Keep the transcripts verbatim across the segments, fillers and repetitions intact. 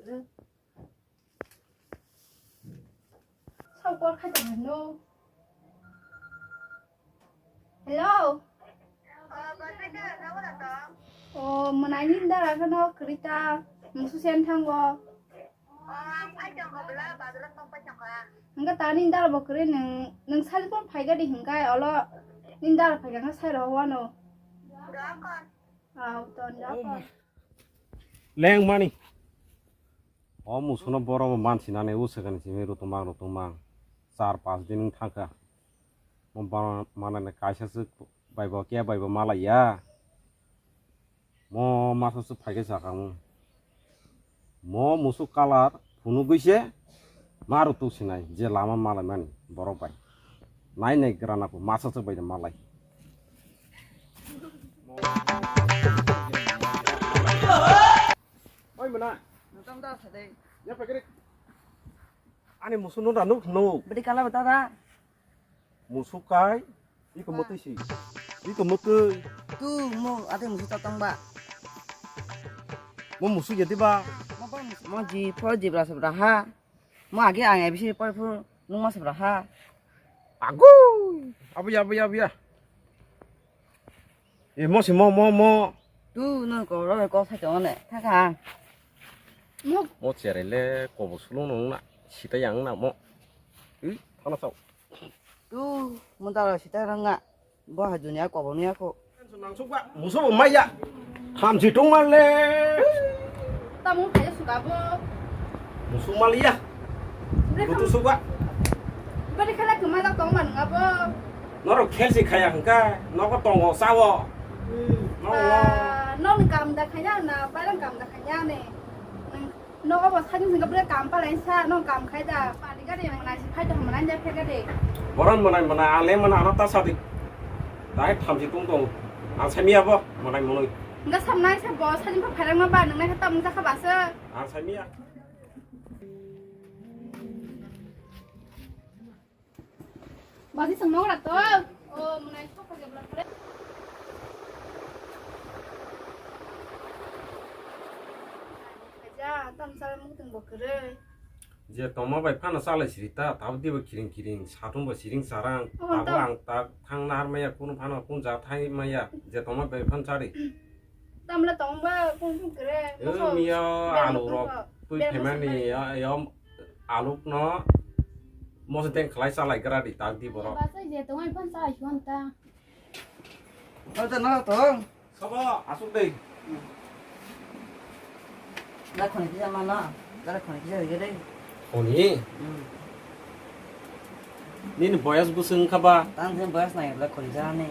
Sao call khai tong no? Hello. O, mwnai ni dara kheno kwrwi ta, musu sen thango. Hwnkhe ta nini dara bo kwrwi nwng, nwng sal phone phai gadi hwnkhai olo nini dara phai kha sai rw wano. Au, ton da. Leng mani. O musuno borok bo mansinani o swkang simi rutumang rutumang. Char pas din wng thangkha. Mo ba-, manani kaisa swk bai bo khe bai bo malaiya. Mo masa swk phaikhe sakha mo. Mo musuk kalar phunugwi se ma rutuk sinai je lama malaimani borok bai. Nai nai grana ko masa swk bai malai. Oi mwnai. Nwng tamo da sa de. Ya pagri. Ani musu no da nuk nuk. Bidi kala bata da. Musu kai. Iko mutui si. Iko mutui. Tu mo ate musu ta tong ba. Mo musu ya di ba. Mo ba musu. Mo ji po ji bra sa bra ha. Mo age ang A B C poi phu nung ma sa bra ha. Agu. Abu ya abu ya abu ya. E mo si mo mo mo. Tu no ko ro ko sa chong ne. Tha kha. Mo. Mo chere le ko bo sulung nung na. Sita yang na mo. I thana sao. Tu mo da sita rang nga. Bo ha dunia ko bo nia ko. Musu bo maya. Hamsi tong male. Tamung kaya suka bo. Musu malia. Butu suka. Bari khala kemala tong man nga bo. Noro khelsi khaya hwnkha, nogo tongo sao. Hmm. Nogo. Ah, non kam da khaya na, barang kam da khaya ne. Nogo bo sajing singka bwle kam palai sa, no kam khai da. Pani gari yang mana si khai da mana nya phe gari. Boran mana mana ale mana ano ta sadi. Dai thamsi tung tong. Ang sami abo mana monoi. Enggak sam nai sa bo sajing pha phairang ma ba nang nai kha tam ja kha ba se. Ang sami ya. Basi song nogra to. O, mwnai sok kha jebla kore. Khaja, tam sal muktung bo kore. Je tongma bai phano salai siri ta, tabdi bo kiring kiring, satung bo siring sarang, o, tabo tam- ang tak thang nar maya, kun phano kun ja thai maya, je tongma bai phano sari. Tamla tongba kung kung kere. Eh, mosok miya berma alu rok tongba. Twi berma phemani samani. Ya, ya alu no moso teng khlai salai gra di tak di borok. Basa je tongoi phan salai suan ta. Kau ta na tong. Sobo asuk dei. Da khoni kisa mana? Da khoni kisa dei dei. Khoni? Hmm. Nini boyas bwswk wngkha ba? Tang sen boyas nai la khoni jani.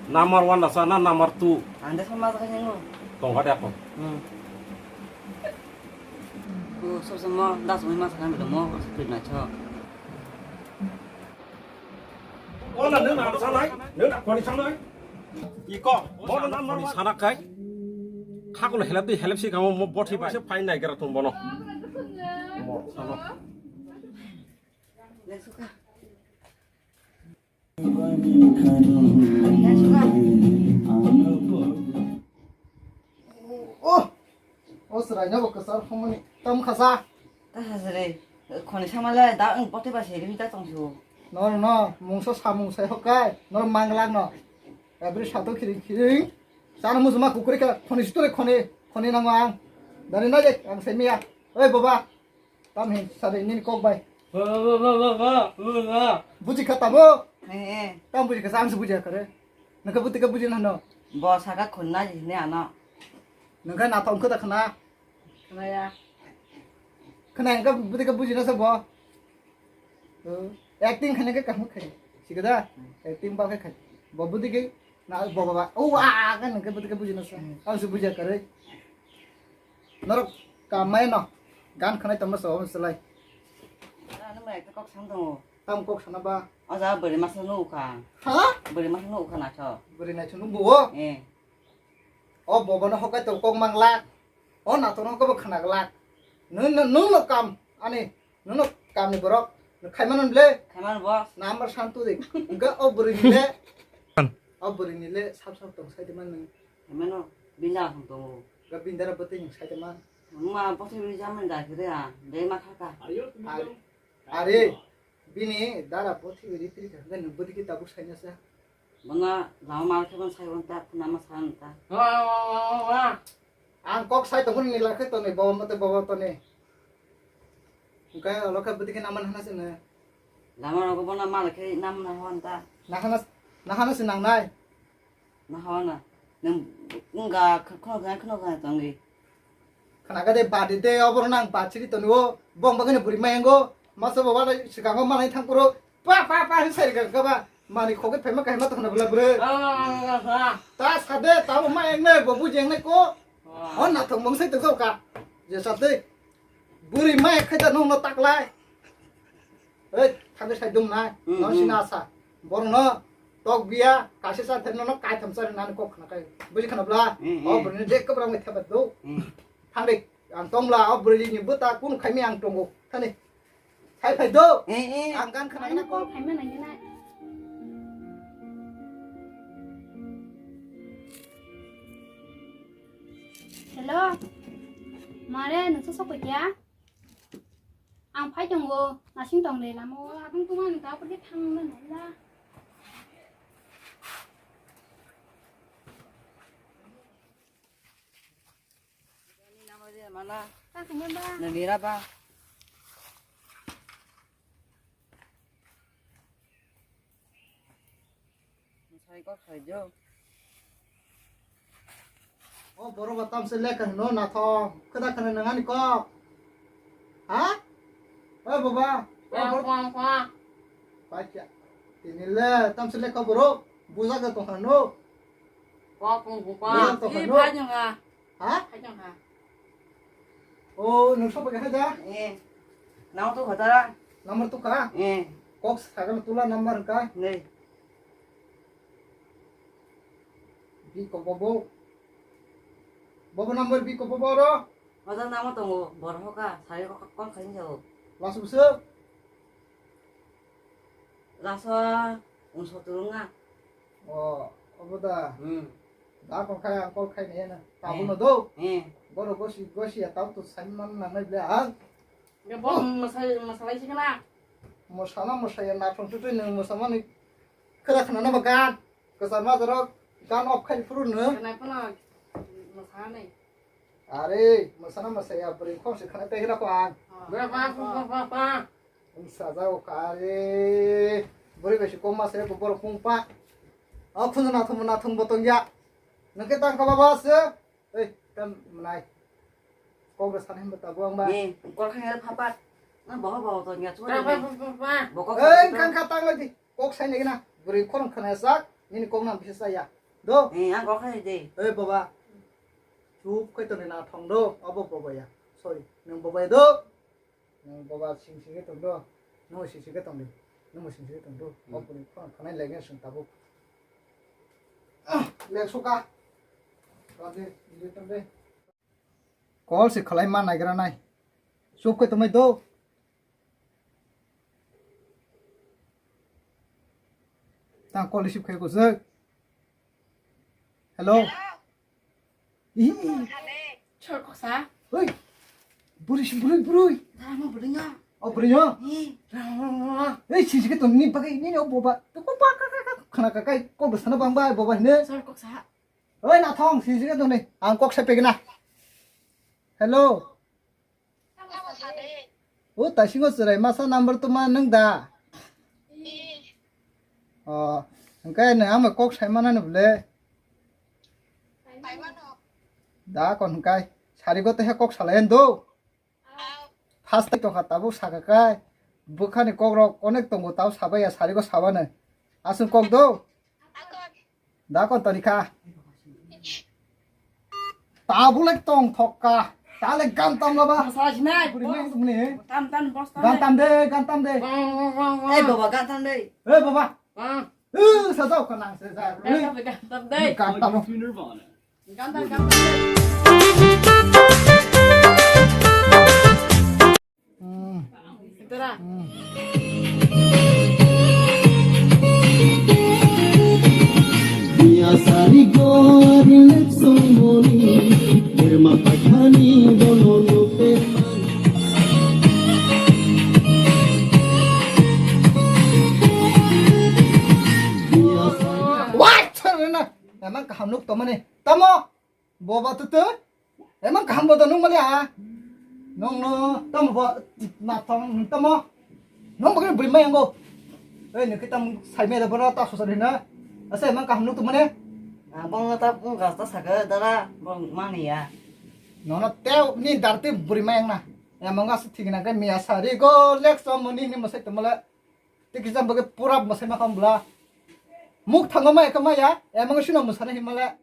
Number one rasa na number two? Ang de sama jaga jengo. Tongkha de ako. Hmm. Ko sob sama das mui masa kan mo ko speed na cho. Wala nung na sanai, nung na khoni sanai. Iko, wala na khoni sana kai. Khakul helap di helap si kamo mo boti bai se fine nai gara tum bono. Mo sana. Oh, oh, seraina bo kesar homoni tam khasa. Ta hasre, khoni samala da ang bote ba seri ta tong su. No, no, mungso samung sai hokai, no manglak no. Every sato khiring khiring. Sana musuma kukuri ka khoni sutore khoni, khoni nango ang. Dari na je, ang semia. Oi baba, tam hin sari nini kok bai. Ba, ba, ba. Buji kha tamo? Eh, eh. Tam buji kha, ang se buji kha re. Nang ka buti ka buji na no. Bo saka khunna ji ne ano. Nang ka na tong kha ta khna. Khna ya. Khna ka buti ka buji na sa bo. Oh, acting khna ka kamu khai. Sikada? Acting ba khai khai. Bo buti ke na bo baba. Oh, ah, ah, ka nang ka buti ka buji na sa. Ang se buji kha re. Norok kamai no. Gan khanai tongma so selai. Ano mai ekta kok sam tongo. Tam kok sana ba. Aja bwrwi masa nukha. Ha? Bwrwi masa nukha na cho. Bwrwi nai chunu bo. Eh. O bobo no hokai to kok manglak. O nato no hokai bo khanaglak. Nung no, nung no kam ani. Nono kamni borok, no khaimano le? Khaimano boss. Number santu de. Ga o bwrwi ni le. O bwrwi ni le sab sab tong sai de man nung. Khaimano, binda hum tongo. Ga bindara bwtwi nung sai de man. Wngma bothai ri jamani da khe de a, de ma kha ka. Are, are, bini dara bothai ri tri kha, nang bwdiki tabuk saina sa. Bono lama mar khe bono sai won ta, phuna ma sa won ta. Wa, wa, wa, wa, wa. Ang kok sai tongkhu ni la khe toni, bobo mate bobo toni. Hwnkhe olo khe bwdiki naman hana sini. Lama rogo bono mal khe nam na hon ta. Nahana, nahana se nangnai. Nahana. Nang wngga khno ga khno ga tongwi. Khna ga de badi de obor nang bachiri toni o. Bong bagani buri mayango. Masa baba sikango manai thangkuro. Pa pa pa hin sai ga ga ba. Mani khoge phema kahima to khna bla bure. Ah, ah, ah. Ta sade ta bo mayangne bo bujengne ko. Ah. Hon na thong mong sai to ka. Je sade. Buri mai khaida nong no taklai. Ei, thangwi sai dum nai. Hmm, no hmm. Sina sa. Borok no tok biya, kaisa sa thai no no kaitham sa nani kok khna kai. Buji khna bla? Hmm, hmm. O buri ni je kabra mai thaba do. Hmm. Thangdi, ang tong bla, o buri ni buta kun khaimi ang tongo. Thani. Sai phai do. Hmm, hmm. Ang gan khna khna ko. Kok khaima nai nai. Hello. Mare, nungsa sok kya? Ang phai tongo, nasing tong de lama o, abang tuma ni kau pergi thang na nai la. Mana? Ta kanya ba? Nang ira ba? Sai kok sai jo. O borok ba tamse lekha hino nathok. Kwda khana nang ani kok. Ha? Oi baba. O Kwa, bor-, kwa, kwa. Pacha. Tini le tamse lekha borok. Bujak da tong khano. Kwa, kwa, kwa, kwa. Bujak tong Ih, khano. Phai jong ha. Ha? Phai jong ha. O, nung sok bai kha ja? Eh. Nang tu khatara? Number tu ka? Eh. Kok sakano tula number ka? Nei. Bi ko bobo. Bobo number bi ko bobo ro? Hoda namo tongo, bor hoka, sari ko kon khain jao. Lasu busu? Laso, unso turunga. O, obo da. Hmm. Da kon khai ang kol khai ne na. Tabu no do. Eh. Boro gosi, gosi ya tau to sai man na nai bla ang. Ge bo masai, masalai sikana. Mosana mosaya nathong tutui nung mosamani. Kera khana na bagan. Kasar majaro gan off khai phuru no. Kana kana masane. Are, masana masaya bring khong se khana pegna ko ang. Ba, ba, ba, ba, ba, ba. Wng sajao kha, are. Bwrwi bai se kok ma se bo borok kung pa. O khunju nathum nathum bo tong ya. Nang khe tang kha baba se. Ei, tam nai. Kok da sanai hamba tabo ang ba. Ni, kol kha ya pha pa. Na bo bo tong ya chu. Ba, ba, ba, ba, ba. Bo kok. Ei, kang kha tang lai di. Kok sai nai na. Bwrwi khorang khana sak. Nini kok nam bisa saya. Do. Ni, ang kok kha de. Ei baba. Chup khai tong ni nathong do. Abo baba ya. Sorry. Nang baba ya do. Nwng boba sing sing khe tong do, nwng sing sing khe tong di, nwng sing sing khe tong do. Hmm. O bwrwi phone khanai leng ya chwng tabuk. Ah, leng suka. Rodi, di tong de. Call se khlai ma naigra nai. Chup khe tongmai do. Tang call receive khe ko jek. Hello. Hello. Ih. Sor koksa. Oi. Buri si buri buri. Rama buri nga. Oh buri nga. Ih. Rama. Ei sisi ke tong ni pakai ni oh boba. Tu ko pa ka ka ka khana ka kai kok sana bang bai boba hine. Sor koksa. Oi nathong sisi ke tong ni. Ang kok sa pegna. Hello. O taisingo chwrai masa number tuma nwng da? O, hwnkhe nwng ama kok sai manani bwle? Da kon hwnkhe sarigo teha kok salai do. First tongkha tabuk saka kai bwkhani kokrok onek tongo tabo sabai ya sarigo sabano. Aswk kok do? Da kon toni kha. Tabulek tong thok ka. Tale gan tam laba. Masalah sini. Buri mai sumni. Tam tam bos tam. Gan tam de, gan tam de. Wang wang wang wang. Eh baba gan tam de. Eh baba. Wang. Eh sajau ka nang se ja. Gan tam de, gan tam de. Gan tam. Gan tam gan tam de. Hmm. Ito na. Hmm. Biya sari gori lek songmoni, berma pakhani bono Emang kaham nuk tongmani. Tamo? Boba tutu? Emang kaham bo da nung mali ha? Nung no, tamo bo, na tong, tamo? Nung bagwi buri mai ango. Ei, nung kitam sai me da bora ta sosa dina. Asa emang kaham nuk tongmani. Abang ta pung gas ta saka dara bang mani ya. Nono te ni darti buri mai ang na. Emang gas thik na ke mi asa ri go lek so moni ni masai tongmale. Te kisa bagwi pura masai ma kham bla. Muk thango mai ka maya, emang sino masana himale.